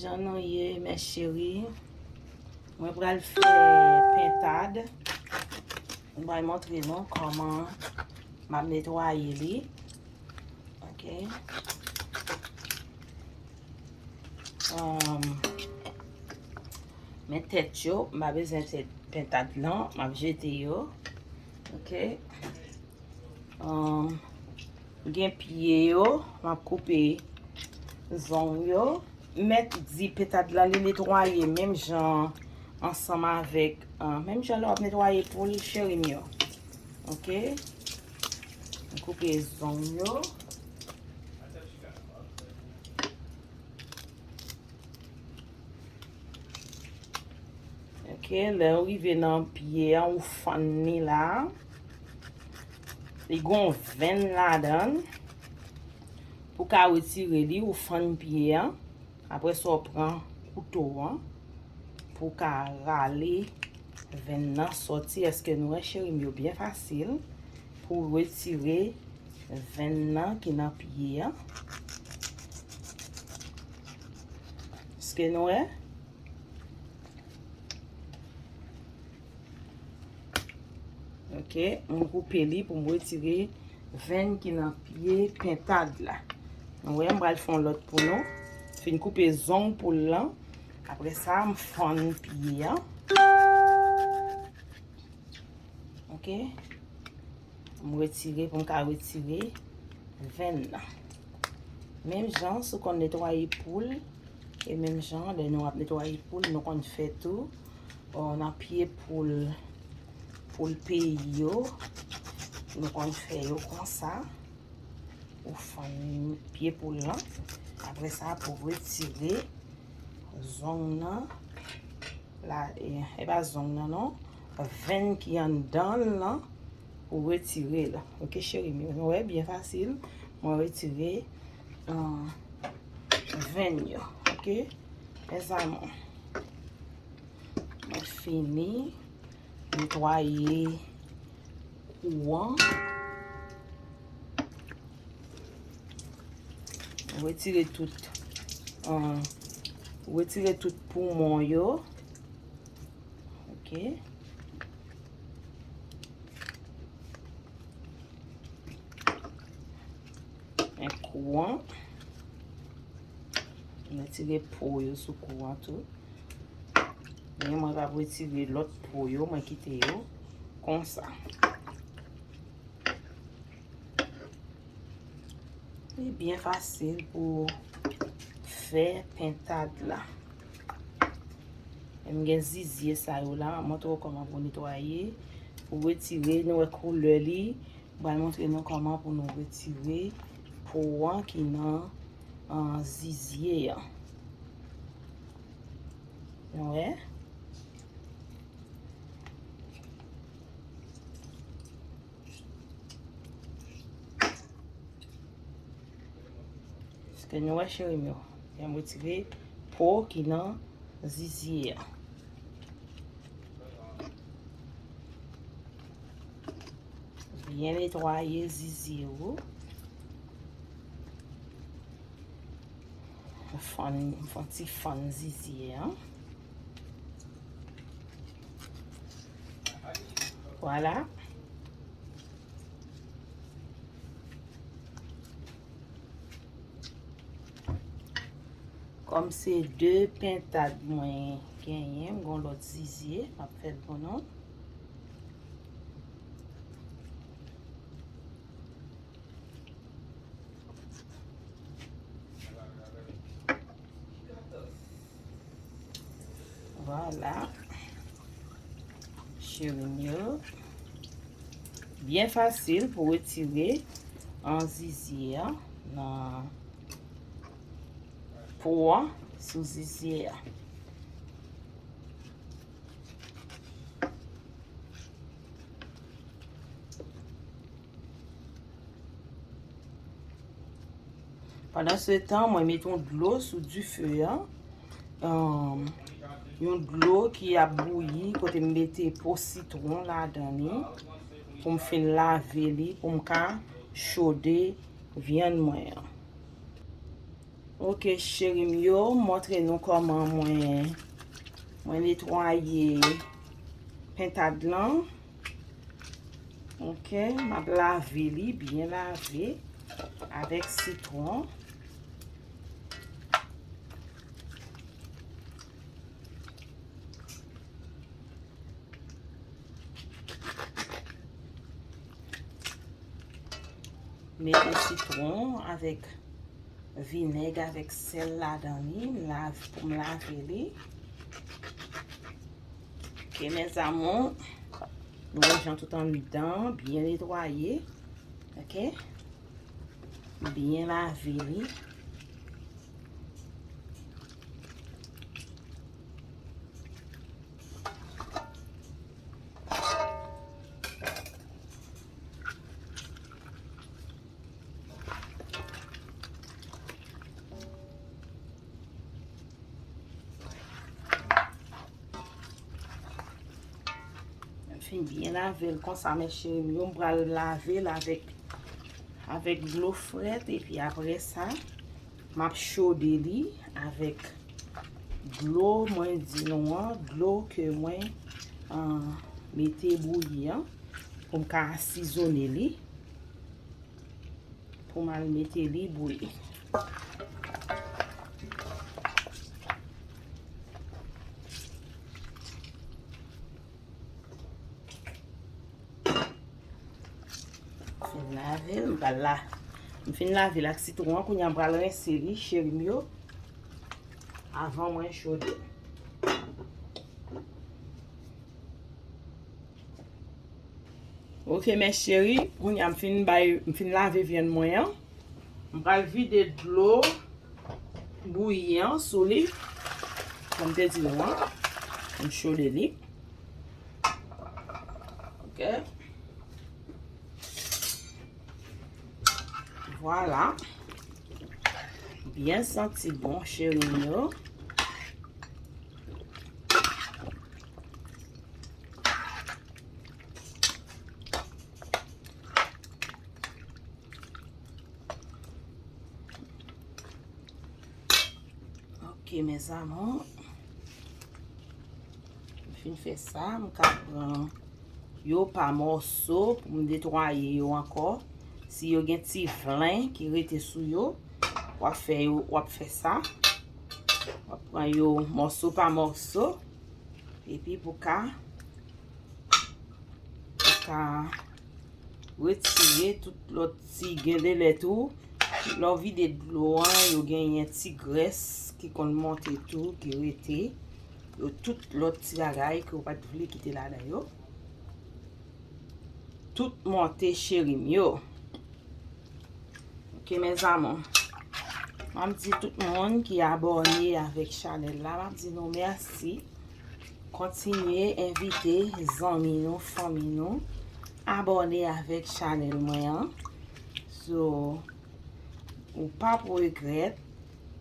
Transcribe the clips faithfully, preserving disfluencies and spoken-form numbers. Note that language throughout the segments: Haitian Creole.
Jan nou ye, mes chéries? Mwen pral fè pentad. Mwen pral montre nou kòman m ap netwaye li. Ok. Um, men tèt yo, m pa bezwen tèt pentad lan, m ap jete yo. Ok. Um, gen pye yo, m ap koupe zong yo. M mèt di pentad lan li netwaye menm jan ansanm avèk, uh, menm jan lè w ap netwaye poul, cheri m yo. Ok? M koupe zong yo. Ok, lè w rive nan pye a, ou fann li la. Li gon venn ladan l. Pou ka retire li, ou fann pye a. Apre sa, w pran kouto an pou ka rale venn nan sòti. Èske nou wè, cheri m yo? Byen fasil pou retire venn nan ki nan pye a. Èske nou wè? Ok, m koupe li pou m retire venn ki nan pye pentad la. Nou wè, m pral fè yon lòt pou nou. Fin koupe zong poul lan. Apre sa, m fann pye an. Ok. M retire pou m ka retire venn nan. Menm jan si w konn netwaye poul, e menm jan lè nou ap netwaye poul, nou konn fè tou, o, nan pye poul, poul peyi yo, nou konn fè yo konsa. Ou fann pye poul lan. Apre sa, pou retire zong nan, la, e, e pa zong nan non, venn ki anndan l lan, ou retire l. Ok, cheri m yo, nou wè, byen fasil. Mwen retire, euh, venn yo. Ok, mes amours. Mwen fini netwaye kou an. Retire tout, euh, retire tout poumon yo. Ok. Men kou an. Retire po yo sou kou an tou. Men mwen p ap retire lòt po yo, mwen kite yo konsa. Li byen fasil pou fè pentad la. E m gen zizye sa yo la, m montre w kòman pou netwaye, pou retire, nou wè koulè li. M pral montre nou kòman pou nou retire po an ki nan, an, zizye an. Nou wè? Èske nou wè, cheri m yo? Jan m retire po ki nan zizye a. Byen netwaye zizye ou. Fann, fè yon ti fann zizye an. Vwala. Kòm se de pentad mwen genyen, m gon lòt zizye, m ap fè l pou nou. Vwala. Cheri m yo. Byen fasil pou retire an zizye a nan po a sou zizye a. Pandan se tan, mwen mete yon dlo sou dife a. Ahn, yon dlo ki ap bouyi, kote m mete po sitwon ladan li, pou m fin lave li, pou m ka chode vyann mwen an. Ok, cheri m yo, m montre nou kòman mwen, mwen netwaye pentad lan. Ok, m ap lave li, byen lave, avèk sitwon. Mete sitwon avèk vinèg avèk sèl ladan li, m lav, pou m lave li. Ok, mes amours, nou wè jan tout anndan byen netwaye. Ok? Byen lave li. M fin byen lave l konsa, mes cheri m yo, m pral lave l avèk, avèk dlo frèt, epi apre sa, m ap chode li avèk dlo, mwen di nou an, dlo ke mwen, ah, mete bouyi an, pou m ka asizone li, pou m al mete li bouyi. Fin lave l, m pral la. M fin lave l ak sitwon an, kounye a m pral rense li, cheri m yo, avan mwen chode. Ok, mes chéris, kounye a m fin bay, m fin lave vyann mwen an. M pral vide dlo bouyi an sou li. Kòm te di nou an, m chode li. Ok. Vwala. Byen santi bon, cheri m yo. Ok, mes amours. M fin fè sa, m ka pran yo pa mòso pou m netwaye yo ankò. Si yo gen ti vlen ki rete sou yo, w ap fè yo, w ap fè sa. W ap pran yo mòso pa mòso. Epi pou ka, pou ka retire tout lòt ti, gen de lè tou, lè w vide dlo an, yo genyen ti grès ki konn monte tou, ki rete. Yo tout lòt ti bagay ke w pa t vle kite ladan yo. Tout monte cheri m yo. Ok, mes amours. M ap di tout moun ki abòne avèk chanèl la, m ap di nou mèsi. Kontinye envite zanmi nou, fanmi nou, abòne avèk chanèl mwen an. So, ou p ap regrèt.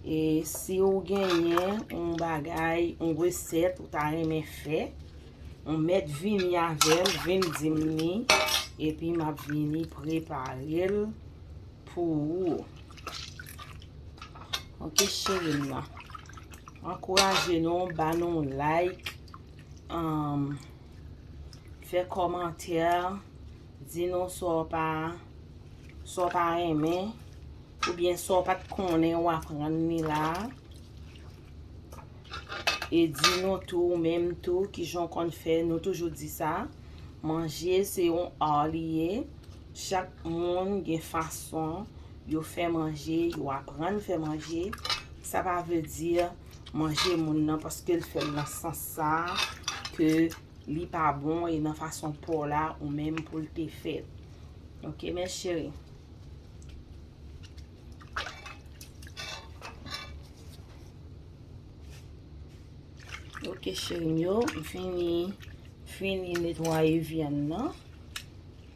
E si w genyen yon bagay, yon resèt ou ta renmen fè, ou mèt vini avè l, vin di m li, epi m ap vini prepare l pou ou. Ok, cheri m nan. Ankouraje nou, ba nou like, um, fè kòmantè, di nou sa w pa, sa w pa renmen, oubyen sa w pa t konnen, w aprann li la. E di nou tou, ou menm tou, kijan w konn fè, nou toujou di sa, manje se yon ar li ye. Chak moun gen fason yo fè manje, yo aprann fè manje. Sa pa vle di manje moun nan paske l fè l nan sans sa ke li pa bon e nan fason pa w la ou menm pou l te fèt. Ok, mes chéris. Ok, cheri m yo, m fini, fini netwaye vyann nan.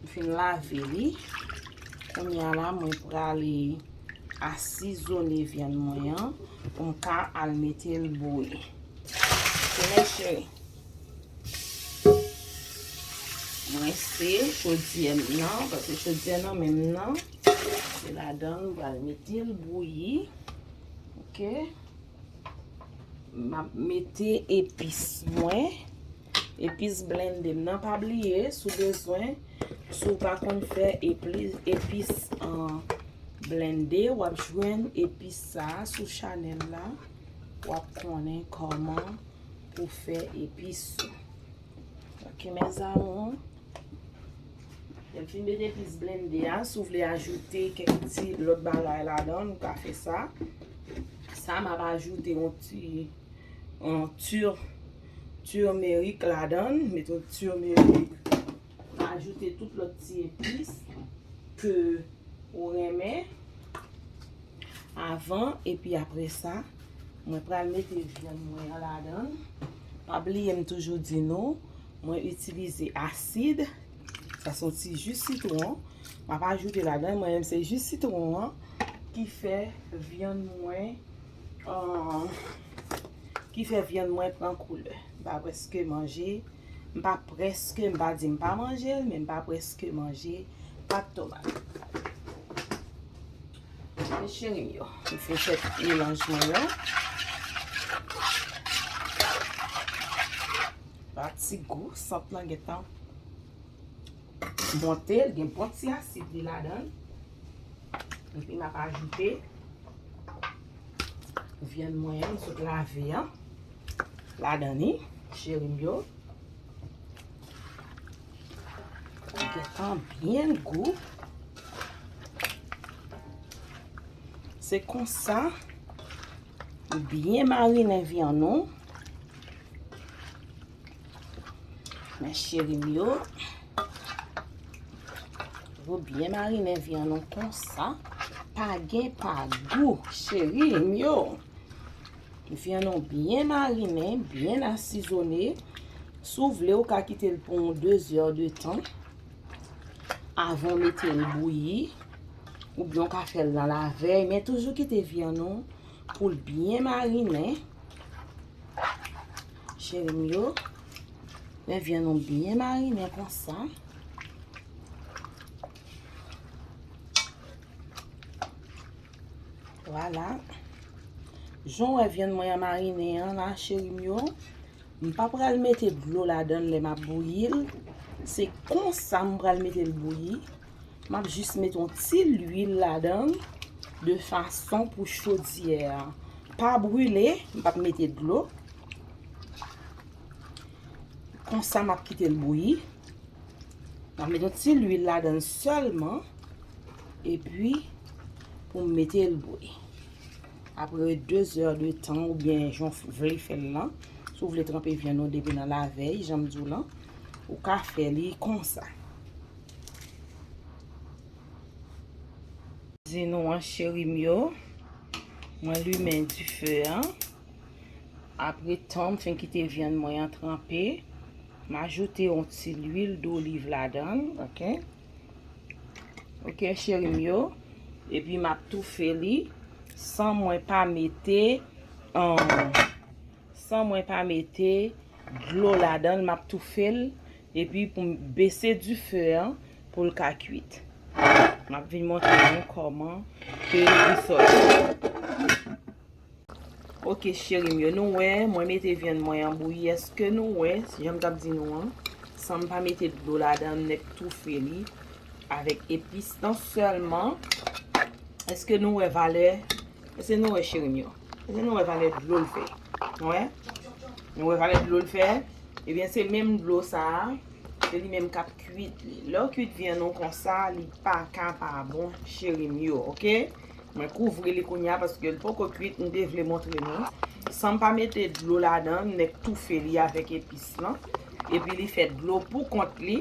M fin lave li. Kounye a la, mwen prale asizone vyann mwen an pou m ka al mete l bouyi. Ok, mes chéris. Mwen se chodyè m nan, paske chodyè nan men m nan, se ladan l m pral mete l bouyi. Ok. M ap mete epis mwen. Epis blende m nan. Pa bliye, si w bezwen, si w pa konn fè epli-, epis an blende, w ap jwenn epis sa a sou chanèl la. W ap konnen kòman pou fè epis ou. Ok, mes amours. Lè m fin mete epis blende a, si w vle ajoute kèk ti lòt bagay ladan l, ou ka fè sa. Sa, m ap ajoute yon ti, yon tur-, turmeric ladan l. Mete yon turmeric. M ajoute tout lòt ti epis ke ou renmen avan, epi apre sa, mwen pral mete vyann mwen an ladan l. Pa bliye m toujou di nou, mwen itilize asid. Sa se yon ti ji sitwon. M ap ajoute ladan l, mwen menm se ji sitwon an ki fè vyann mwen, euh, ki fè vyann mwen pran koulè. M pa prèske manje M pa prèske, m pa di m pa manje l, men m pa prèske manje pat tomat. Men cheri m yo, m fin fè melanj mwen yo. Pa ti gou, sant lan gentan monte, l gen bon ti asid li ladan l. Epi m ap ajoute vyann mwen an, m sot lave an, ladan li, cheri m yo. Li gentan byen gou. Se konsa, ou byen marinen vyann ou. Men cheri m yo, ou byen marinen vyann ou konsa. Pa gen pa gou, cheri m yo. Vyann ou byen marinen, byen asizone. Si w vle, ou ka kite l pou yon de zè de tan avan w mete l bouyi. Oubyen w ka fè l nan lavèy, men toujou kite vyann ou pou l byen marinen. Cheri m yo, men vyann ou byen marinen konsa. Vwala. Jan w wè vyann mwen an marinen an la, cheri m yo, m pa pral mete dlo ladan l lè m ap bouyi l. Se konsa m pral mete l bouyi. M ap jis mete yon ti lwil ladan l, de fason pou chodyè a pa brile. M p ap mete dlo. Konsa, m ap kite l bouyi. M ap mete yon ti lwil ladan l sèlman. Epi, pou m mete l bouyi. Apre de zè de tan, oubyen jan w vle fè l lan, si w vle tranpe vyann ou depi nan lavèy, jan m di w lan, ou ka fè li konsa. Di nou an, cheri m yo, mwen limen dife an. Apre tan m fin kite vyann mwen an tranpe, m ajoute yon ti lwil doliv ladan l, ok? Ok, cheri m yo. Epi m ap toufe li san mwen pa mete, um, san mwen pa mete dlo ladan l, m ap toufe l. Epi pou m bese dife an pou l ka kwit. M ap vin montre nou kòman ke li sòti. Ok, cheri m yo, nou wè, mwen mete vyann mwen an bouyi. Èske nou wè, jan m t ap di nou an, san m pa mete dlo ladan l, m nèk toufe li avèk epis lan sèlman. Èske nou wè valè? Èske nou wè, cheri m yo? Èske nou wè valè dlo l fè? Nou wè? Nou wè valè dlo l fè? Ebyen, se menm dlo sa a, se li menm k ap kwit li. Lè w kwit vyann ou konsa, li pa ka pa bon, cheri m yo, ok? Mwen kouvri li kounye a paske l poko kwit, m te vle montre nou. San m pa mete dlo ladan l, m nèk toufe li avèk epis lan. Epi li fè dlo pou kont li.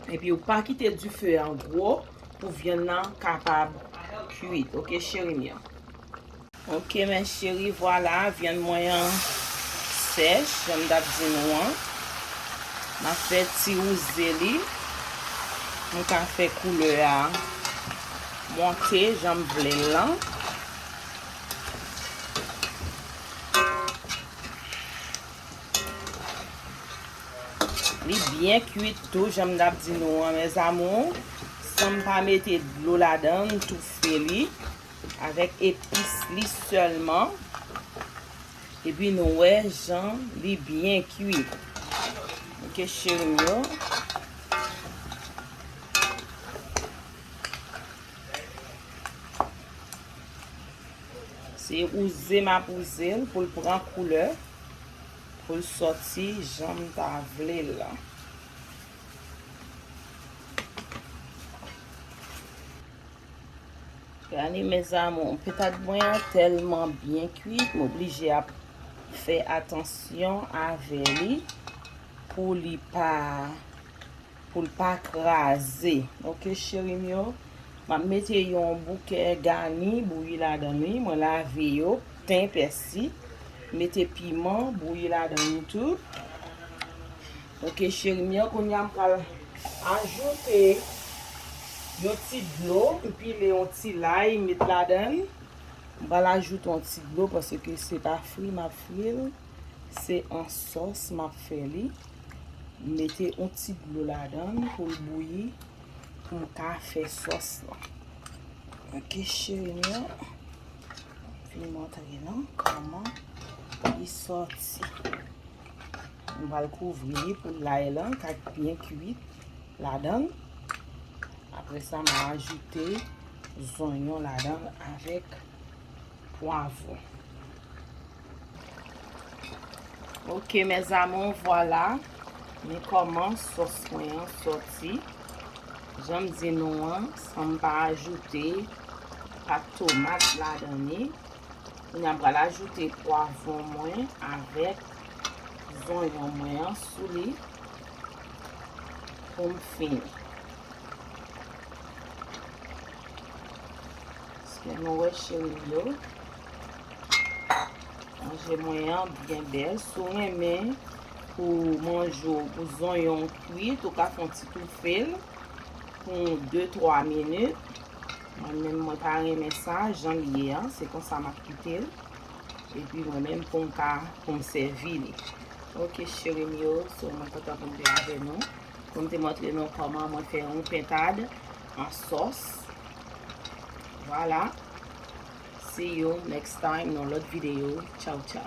Epi ou pa kite dife an gwo pou vyann nan kapab kwit. Ok, cheri m yo. Ok, mes chéris, vwala, vyann mwen an sèch, jan m t ap di nou an. M ap fè ti wouze li. M ka fè koulè a monte jan m vle l lan. Li byen kwit tou, jan m t ap di nou an, mes amours. San m pa mete dlo ladan l, m toufe li. Avèk epis li sèlman. Epi nou wè jan li byen kwi. Ok, cheri m yo. Se wouze m ap wouze l pou l pran koulè, pou l sòti jan m ta vle l la. Gade, mes amours, pentad mwen an tèlman byen kwit, m oblije ap fè atansyon avè li pou li pa, pou l pa kraze. Ok, cheri m yo, m ap mete yon bouke gani bouyi ladan li. Mwen lave yo, ten, pèsi, mete piman bouyi ladan li tou. Ok, cheri m yo, kounye a m pral ajoute yon ti dlo, m pile yon ti lay, met ladan l. M pral ajoute yon ti dlo paske se pa fri m ap fri l, se an sòs m ap fè li. M mete yon ti dlo ladan l pou l bouyi, pou m ka fè sòs lan. Ok, cheri m yo, m fin montre nou kòman li sòti. M pral kouvri li pou lay lan ka byen kwit ladan l. Apre sa, m a ajoute zonyon ladan l avèk pwavwon. Ok, mes amours, vwala. Men kòman sòs mwen an sòti. Jan m di nou an, san m pa ajoute pat tomat ladan li. Kounye a m pral ajoute pwavwon mwen avèk zonyon mwen an sou li pou m fini. Èske nou wè, cheri m yo? Manje mwen an byen bèl. Si w renmen pou manje w, pou zonyon w kwit, ou ka fè yon ti toufe l pou de, twa minit. Mwen menm, mwen pa renmen sa, jan l ye an, se konsa m ap kite l. Epi mwen menm, pou m ka, pou m sèvi li. Ok, cheri m yo, so mwen kontan pou m te avè nou, pou m te montre nou kòman mwen fè yon pentad an sòs. Vwala. See you next time nan lòt videyo. Tchaw, tchaw.